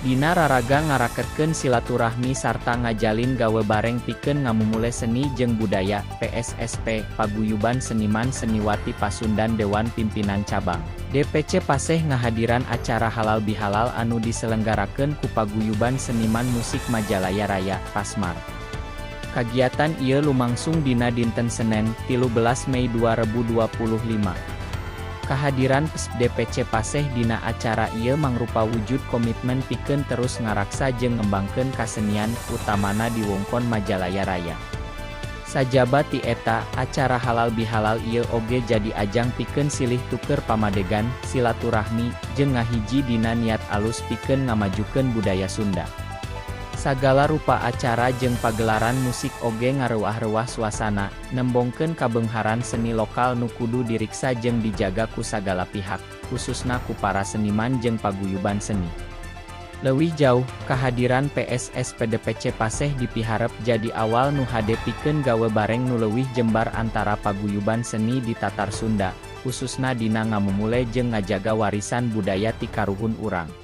Dina raraga ngaraketkeun silaturahmi sarta ngajalin gawe bareng pikeun ngamumule seni jeung budaya, PSSP, Paguyuban Seniman Seniwati Pasundan Dewan Pimpinan Cabang DPC Paseh ngahadiran acara Halal Bihalal anu diselenggarakeun ku Paguyuban Seniman Musik Majalaya Raya, Pasmar. Kagiatan ieu lumangsung dina dinten Senen, 13 Mei 2025. Kahadiran PSP DPC Paseh dina acara ieu mangrupa wujud komitmen pikeun terus ngaraksa jeung ngembangkeun kasenian, utamana di wewengkon Majalaya Raya. Sajaba ti eta, acara Halal Bihalal ieu oge jadi ajang pikeun silih tuker pamadegan, silaturahmi, jeung ngahiji dina niat alus pikeun ngamajukeun budaya Sunda. Sagala rupa acara jeung pagelaran musik oge ngareuah-reuah suasana, nembongkeun kabeungharan seni lokal nu kudu diriksa jeung dijaga ku sagala pihak, khususna ku para seniman jeung paguyuban seni. Leuwih jauh, kahadiran PSSP DPC Paseh dipiharep jadi awal nu hade pikeun gawe bareng nu leuwih jembar antara paguyuban seni di Tatar Sunda, khususna dina ngamumule jeung ngajaga warisan budaya ti karuhun urang.